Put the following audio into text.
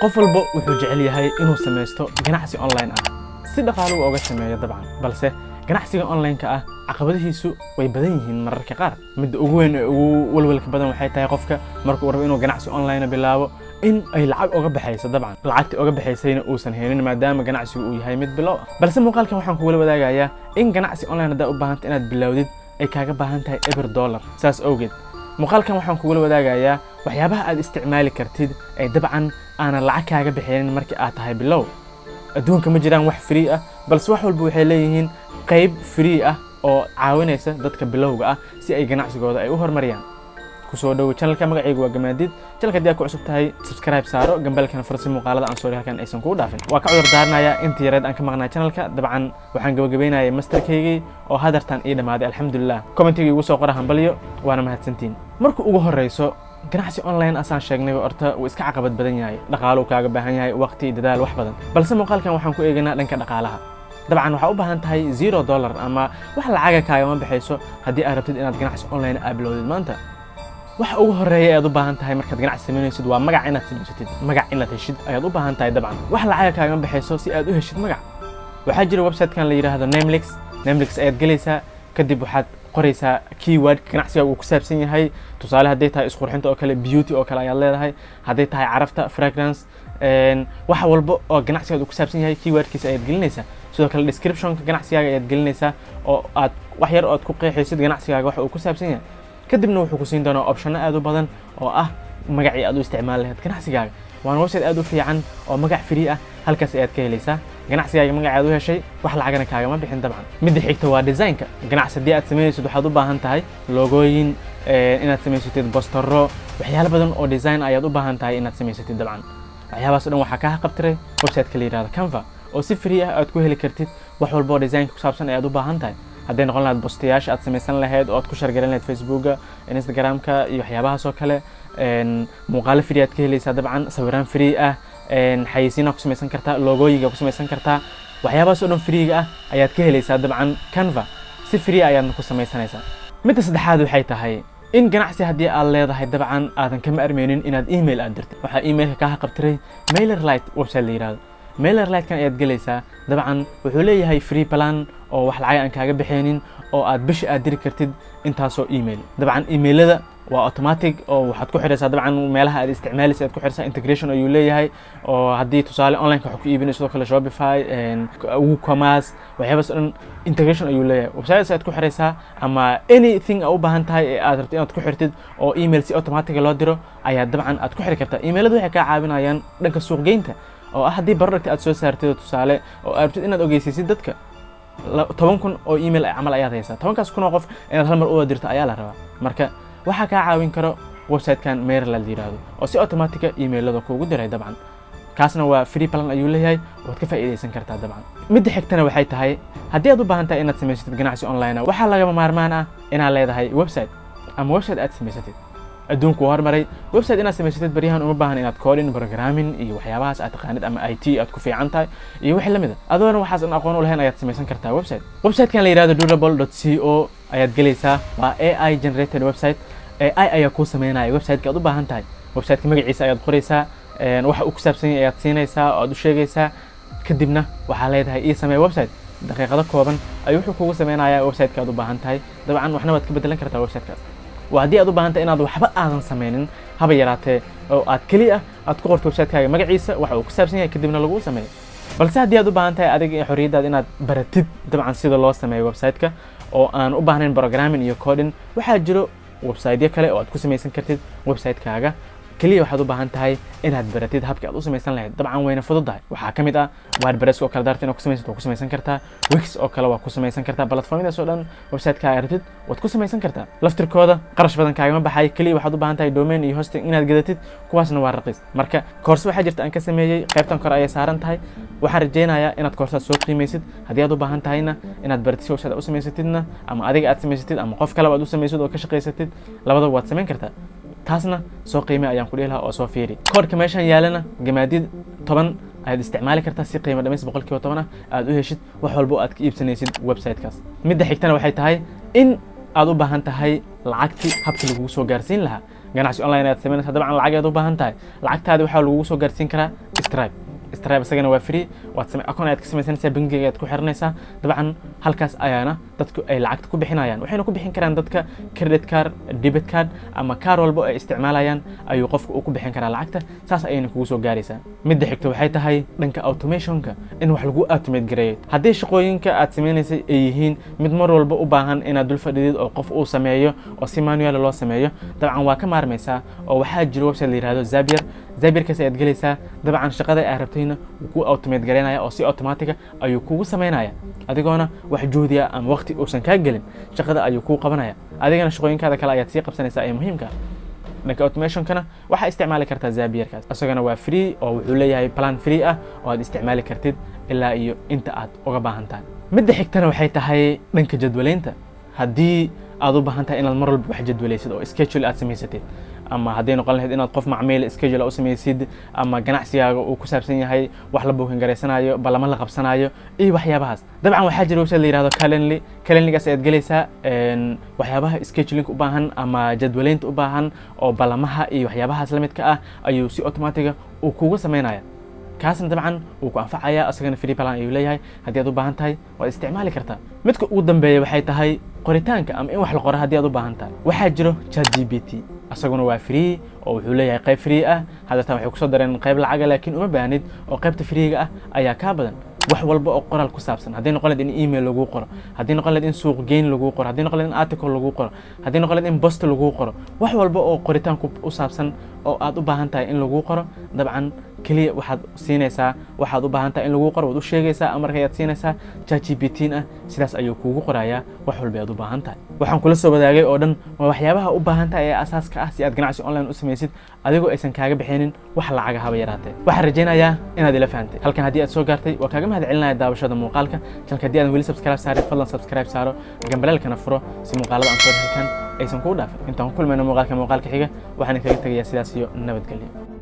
Qof walba wuxuu jecel yahay inuu samaysto ganacsi online ah si dhaqaale uu oga sameeyo dabcan, balse ganacsiga online-ka ah caqabadihiisu way badan yihiin mararka qaar. Midda ugu weyn ee ugu walwalka badan waxay tahay qofka markuu rabo inuu ganacsi online bilaabo in ay lacag oga baxayso. Dabcan lacagtii oga baxaysayna uusan helin, maadaama ganacsigu uu yahay mid bilow ah. Balse muuqaalkan waxaan kugula wadaagayaa in ganacsi online haddaa u baahanta inaad bilowdid ay kaaga baahan tahay eber dollar. Saas awgeed muuqaalkan waxaan kugula wadaagayaa waxyaabaha aad isticmaali kartid ee dabcan aanan lacag kaaga bixinin markii aad tahay bilow. Adduunka ma jiraan wax free ah, balse wax walba waxay leeyihiin qayb free ah oo caawinaysa dadka bilowga ah si ay ganacsigooda ay u horumariyaan. Kusoo dhowo channelka, magacaygu waa Gamaadid. Channelka haddii aad ku cusub tahay, subscribe saaro, gambalkana fur si muuqaalada aan soo halkan aysan kugu dhaafin. Waa ka cudur daaranayaa inta yareed aan ka maqnaa channelka. Dabcan waxaan gabagabeynayay masterkaygii oo hadartan ii dhammaaday, alxamdulilah. Commentigii igu soo qora hambalyo, waana mahadsantiin. Marka ugu horeyso, ganacsi online asaan sheegnay horta wuu iska caqabad badan yahay, dhaqaalo kaaga baahan yahay, waqti, dadaal, wax badan. Balse muuqaalkan waxaan ku eegaynaa dhanka dhaqaalaha. Dabcan waxaa u baahan tahay $0 ama wax lacaga kaagama baxayso haddii aad rabtid inaad ganacsi online aa bilowdid maanta. Waxa ugu horeeya aad u baahan tahay markaad ganacsi samaynaysid waa magac. Inaad samaysatid magac, inaad heshid ayaad u baahan tahay. Dabcan wax lacaga kaagama baxayso si aad u heshid magac. Waxaa jira website-kan la yidhaahdo Namelix. Namelix ayaad gelaysaa, kadib waxaad qoraysaa keyword ganacsiga uu ku saabsan yahay. Tusaale, hadday tahay isqurxinta oo kale, beauty oo kale ayaad leedahay. Hadday tahay carafta, fragrance. Wax walba oo ganacsigaad uu ku saabsan yahay keywordkiisa ayaad gelinaysaa. Sidoo kale descriptionka ganacsigaaga ayaad gelinaysaa oo aad wax yar oo aad ku qeexaysid ganacsigaaga waxa uu ku saabsan yahay. Kadibna wuxuu ku siin doonaa optiono aad u badan oo ah magacii aad u isticmaali lahayd ganacsigaaga. Waana website aad u fiican oo magac free ah halkaas ayaad ka helaysaa. Ganacsigaaga magacaad u heshay, wax lacagana kaagama bixin dabcan. Midda xigta waa designka. Ganacsi haddii aad samaynaysid, waxaad u baahan tahay logooyin inaad samaysatid, postero, waxyaalo badan oo design ayaad u baahan tahay inaad samaysatid. Dabcan waxyaabahaas o dhan waxaa kaa qabtiray website-ka la yihahdo Canva oo si free ah aad ku heli kartid wax walba oo designka ku saabsan ayaad u baahan tahay. Hadday noqon lahayd postayaasha aad samaysan lahayd oo aad ku share garan lahayd Facebooka, Instagramka iyo waxyaabahaas oo kale, muuqaalo free aad ka helaysaa, dabcan sawiraan free ah, xayeysiinaa ku samaysan kartaa, logooyinka ku samaysan kartaa. Waxyaabahaas oo dhan freega ah ayaad ka helaysaa dabcan Canva, si free ayaadna ku samaysanaysaa. Midda saddexaad waxay tahay in ganacsi haddii aad leedahay, dabcan aadan kama armeynin inaad email aad dirtid. Waxaa emailka kaa qabtiray MailerLite website la yihahdo. MailerLite-kan ayaad gelaysaa. Dabcan wuxuu leeyahay free plan oo wax lacag aan kaaga bixaynin oo aad bishi aad diri kartid intaasoo email. Dabcan emailada waa automatic oo waxaad ku xidhaysaa dabcan meelaha aad isticmaalaysa aad ku xidhaysaa. Integration ayuu leeyahay oo haddii tusaale online-ka wax ku iibinayso sidoo kale Shopify, WooCommerce, waxyaabahaas oo dhan integration ayuu leeyahay. Websites aad ku xidhaysaa ama anything aa u baahan tahay ee aad rabto inaad ku xirtid oo email si automatic loo diro ayaa dabcan aad ku xiri kartaa. Emailadu waxay kaa caawinayaan dhanka suuqgeynta oo ah haddii product aad soo saartid oo tusaale oo aad rabtid inaad ogeysiisid dadka, 10,000 oo email camal ayaad haysaa. 10-kaas kun oo qof inaad hal mar u wada dirto ayaa la rabaa. Marka waxaa kaa caawin karo website-kan MailerLite la yihahdo oo si automatica emailada kuugu diray. Dabcan kaasna waa free plan ayuu leeyahay, waad ka faa'iidaysan kartaa dabcan. Midda xigtana waxay tahay haddii aad u baahan tahay inaad samaysatid ganacsi online ah, waxaa lagama maarmaan ah inaad leedahay website ama website aad samaysatid. Adduunku waa hormaray. Website inaad samaysatid baryahan uma baahan inaad coding, programming iyo waxyaabahaas aad taqaanid ama IT aad ku fiican tahay iyo wixii lamid a. Adoona waxaas aan aqoon u lahayn ayaad samaysan kartaa website. Website-kan la yihahdo durable.co ayaad gelaysaa. Waa AI generated website. AI ayaa kuu sameynaya website-ka aad u baahan tahay. Website-ka magaciisa ayaad qoraysaa, waxa uu ku saabsan yahay ayaad siinaysaa oo aad u sheegaysaa. Kadibna waxaa leedahay "ii samee website". Daqiiqado kooban ayuu wuxuu kugu sameynayaa website-ka aad u baahan tahay. Dabcan waxna waad ka bedelan kartaa website-kaas. Waa haddii aad u baahan tahay inaad waxba aadan sameynin haba yaraatee oo aad keliya aad ku qorto website-kaaga magaciisa, waxa uu ku saabsan yahay, kadibna laguu sameeyo. Balse haddii aad u baahan tahay adiga xorriyaddaada inaad baratid dabcan sida loo sameeyo website-ka oo aan u baahnayn programming iyo coding, waxaa jiro website-yo kale oo aad ku samaysan kartid website-kaaga. Keliya waxaad u baahan tahay inaad baratid habkii aad u samaysan lahayd. Dabcan wayna fududahay. Waxaa ka mid ah WordPress oo kale. Daarta inaad ku samaysato waa ku samaysan kartaa. Wix oo kale waa ku samaysan kartaa. Platformyadaas oo dhan website-ka aad rabtid waad ku samaysan kartaa. Laftirkooda qarash badan kaagama baxay. Keliya waxaad u baahan tahay domain iyo hosting inaad gadatid, kuwaasna waa raqiis. Marka course waxaa jirta aan ka sameeyey, qaybtan kore ayay saaran tahay. Waxaan rajeynayaa inaad koorsaad soo qiimaysid. Haddii aad u baahan tahayna inaad baratid si website aad u samaysatidna, ama adiga aad samaysatid ama qof kaleba aad u samaysid oo ka shaqaysatid, labadaba waad samayn kartaa. Taasna soo qiime ayaan ku dhihi lahaa oo soo fiiri. Koodhka meeshan yaalana, Gamaadid 10, ayaad isticmaali kartaa si qiimo dhamis 10% ah aad u heshid wax walba oo aad ka iibsanaysid website-kaas. Midda xigtana waxay tahay in aad u baahan tahay lacagti habka lagugu soo gaarsiin lahaa. Ganacsi online ayaad samaynaysaa, dabcan lacag ayaad u baahan tahay. Lacagtaadi waxaa lagugu soo gaarsiin karaa Stripe. Stripe isagana waa free. Waad same account ayaad ka samaysanaysaa, bangiga ayaad ku xiranaysaa. Dabcan halkaas ayaana dadku ay lacagta ku bixinayaan, waxayna ku bixin karaan dadka credit card, debit card ama kaar walba ay isticmaalayaan ayuu qofku uu ku bixin karaa lacagta. Saas ayayna kugu soo gaaraysaa. Midda xigta waxay tahay dhanka automationka, in wax lagu automate gareeyo. Haddii shaqooyinka aad sameynaysay ay yihiin mid mar walba u baahan inaad dul fadhidid oo qof uu sameeyo oo si manual loo sameeyo, dabcan waa ka maarmaysaa oo waxaa jiro website la yihahdo Zapier. Zapierkaas ayaad gelaysaa. Dabcan shaqada aad rabtayna wuu ku automate gareynaya oo si automatic ah ayuu kugu sameynaya, adigoona wax juhdiya ama waqti uusan kaa gelin shaqada ayuu kuu qabanaya. Adigana shaqooyinkaada kale ayaad sii qabsanaysaa ee muhiimka. Dhanka automationkana waxaa isticmaali kartaa Zapierkaas. Isagana waa free oo wuxuu leeyahay plan free ah oo aad isticmaali kartid ilaa iyo inta aad uga baahan tahay. Midda xigtana waxay tahay dhanka jadwaleynta. Haddii aad u baahan tahay inaad mar walba wax jadwalaysid oo schedule aad samaysatid, ama hadday noqon lahayd inaad qof macmiil schedule u samaysid, ama ganacsigaaga uu ku saabsan yahay wax la booking garaysanayo, ballamo la qabsanayo iyo waxyaabahaas, dabcan waxaa jira website la yihahdo Calendly. Calendlygaas ayaad gelaysaa. Waxyaabaha scheduling u baahan ama jadwaleynta u baahan oo ballamaha iyo waxyaabahaas la midka ah ayuu si automatic ah uu kugu sameynaya. Kaasna dabcan wuu ku anfacaya. Isagana free plan ayuu leeyahay. Haddii aad u baahan tahay, waad isticmaali kartaa. Midka ugu dambeeya waxay tahay qoritaanka ama in wax la qoro. Haddii aad u baahan tahay, waxaa jiro ChatGPT. Isaguna waa free oo wuxuu leeyahay qayb free ah. Haddatan waxay kusoo dareen qayb lacaga, laakiin uma baahnid oo qaybta freega ah ayaa kaa badan. Wax walba oo qoraal ku saabsan, hadday noqon lahayd in email laguu qoro, haddii noqon lahayd in suuq geyn laguu qoro, haddii noqon lahayd in article laguu qoro, haddii noqon lahayd in post laguu qoro, wax walba oo qoritaan u saabsan oo aad u baahan tahay in laguu qoro, dabcan keliya waxaad siinaysaa waxaad u baahan tahay in laguu qoro, waad u sheegaysaa, amarka ayaad siinaysaa ChatGPT ah. Sidaas ayuu kuugu qorayaa wax walba aad u baahan tahay. Waxaan kula soo wadaagay oo dhan waa waxyaabaha u baahan tahay ee asaaska ah si aad ganacsi online u samaysid, adigoo aysan kaaga bixinin wax lacaga haba yaraatee. Waxaan rajaynayaa inaad ila fahantay. Halkan haddii aad soo gaartay, waa kaaga mahad celinaya daawashada muuqaalka. Channelka haddii aadan weli subscribe saarin, fadlan subscribe saaro, gambaleelkana furo si muuqaalada aan soo halkan aysan kuu dhaafin. Intaan ku kulmayno muuqaalka xiga, waxaan kaga tegayaa sidaas iyo nabadgelyo.